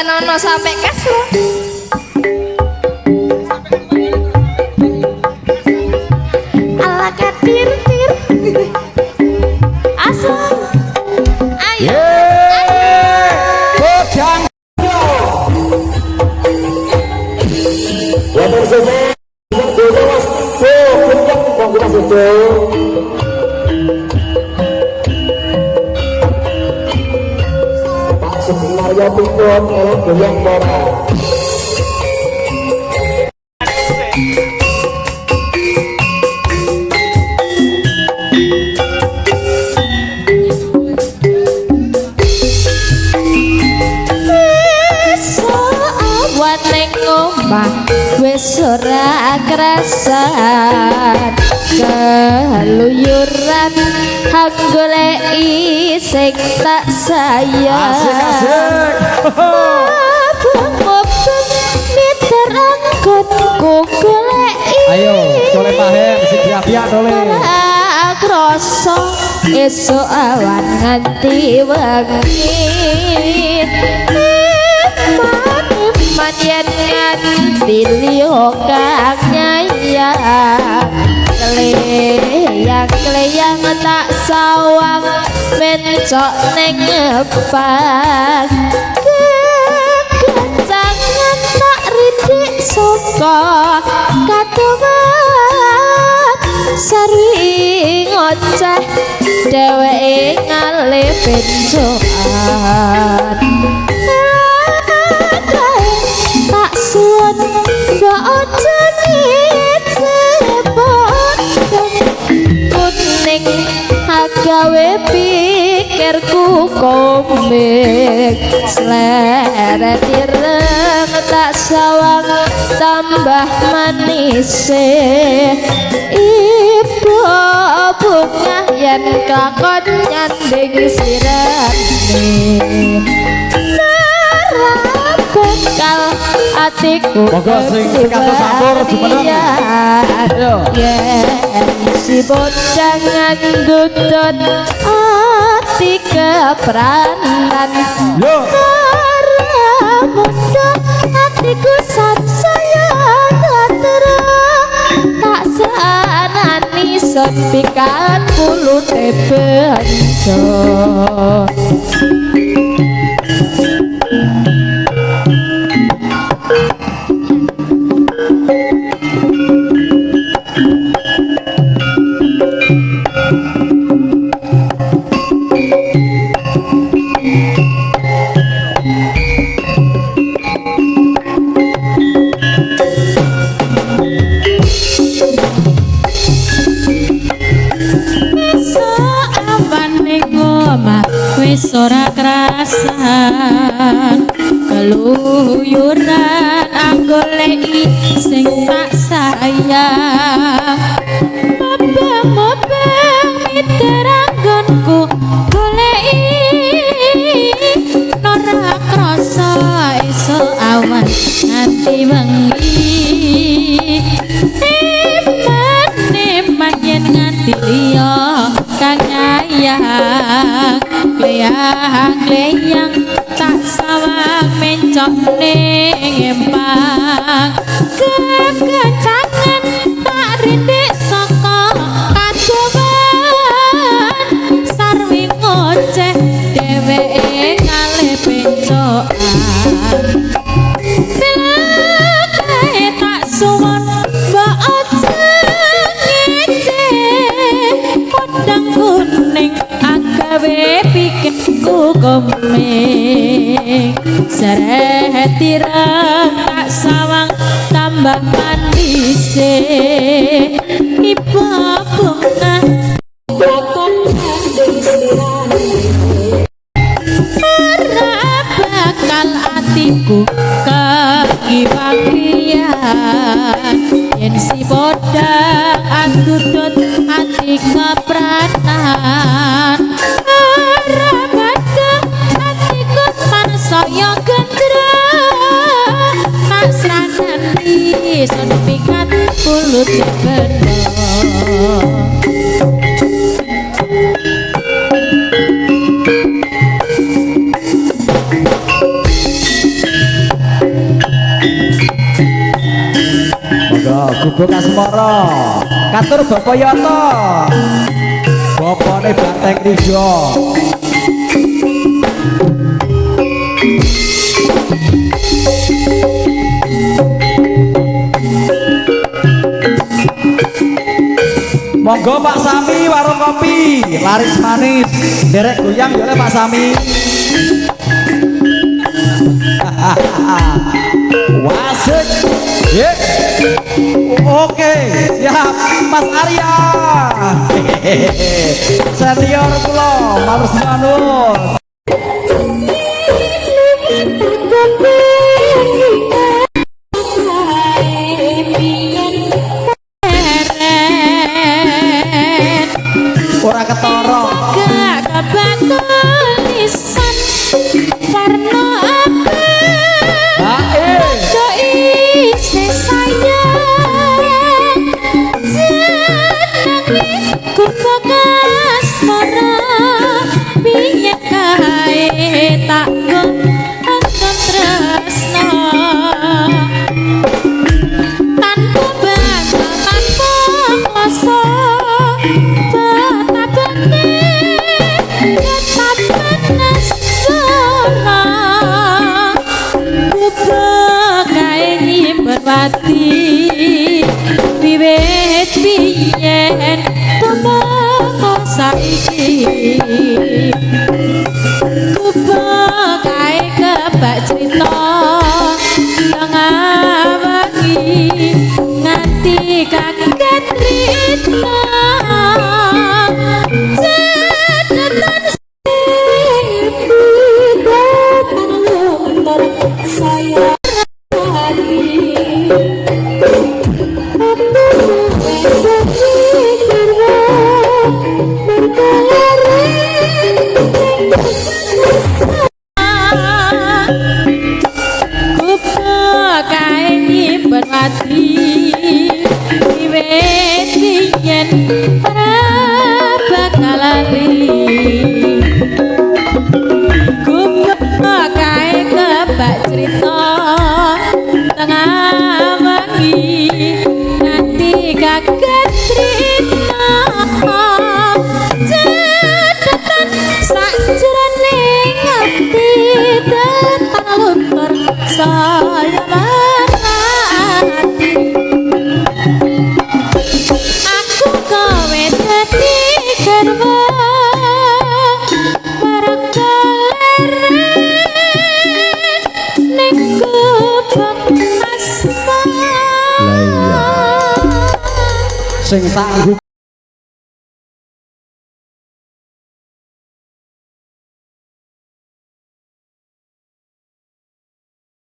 Tenono sampai kas lo. Ala katir tir. Asal. Ayo. Godang. Pak Sukinaryo pripun elek goyang ora? Awan ning omah wis ora krasan, keluyuran goleki sing tak sayang. Asik asik. Mubeng-mubeng miter anggonku goleki. Ayo, tole pahe mesti diapiak tole. Ora krasa esuk awan nganti wengi. Eman yen nganti liya kang nyayang, kleyang-kleyang tak sawang mencok ning ngepang. Kekencangan tak ridik saka katuman, sarwi ngoceh dheweke ngalih benjokan. Tak suwun mbok aja nyepot kuning agawe pikirku komik, sleret ireng tak sawang tambah manise. Ibu bunga yen kelakon nyanding sirane, ora bakal atiku. Monggo sing pikantuk sampur jumeneng. Ayo. Yen si bocah ngandutut ati kepranan. Yo. Ora muda atiku sansaya terang, tak sanani son pikat pulute benjo. Wis ora krasan, keluyuran anggoleki sing tak sayang. Mubeng-mubeng miter anggonku goleki, ora krasa esuk awan nganti wengi. Eman-eman yen nganti liya kang nyayang, kleyang-kleyang tak sawang mencok ning empang. Kekencangan tak rindik saka kadowan, sarwi ngoceh dheweke ngalih bencokan. Bilakae tak suwun mbok aja ngece, podang kuning agawe pikirku komeng. Seret ireng tak sawang tambah manise. Ibu bunga lakon nyanding slirane, ora bakal atiku kekiwakian. Yen si podang andutut ati kepranan, ora badhe atiku tansaya gendra. Tak sranani sun pikat pulut bendo. Gubuk Asmara. Katur Bapak Yoto. Bapane Banteng Rijo. Monggo Pak Sami warung kopi laris manis derek goyang ya Pak Sami. Wasik. Ye. Oke, siap Mas Arya. Senior kula, matur nuwun. Ora ketara. Gak kebatulisan warna apa Bae. do isih sayang jenenge gubuk asmara piye kae tak nggon tresno tanpa bantal tanpa kloso betabane ketapan asmara gubuk kae nyimpen wati wiwit biyen tumeka saiki gubuk kae kebak crita tengah wengi nganti kaget rita cetetan sing pidato luntur saya hati aku kowe dadi garwa mergo gubuk kae nyimpen wati wiwit biyen ora bakal lali gubuk kae kebak crita tengah wengi nganti kaget trima cetetan sakjroning ati tetan luntur saya ati aku kowe dadi garwa mergo leren ning gubuk asmara. Lah iya. Sing tak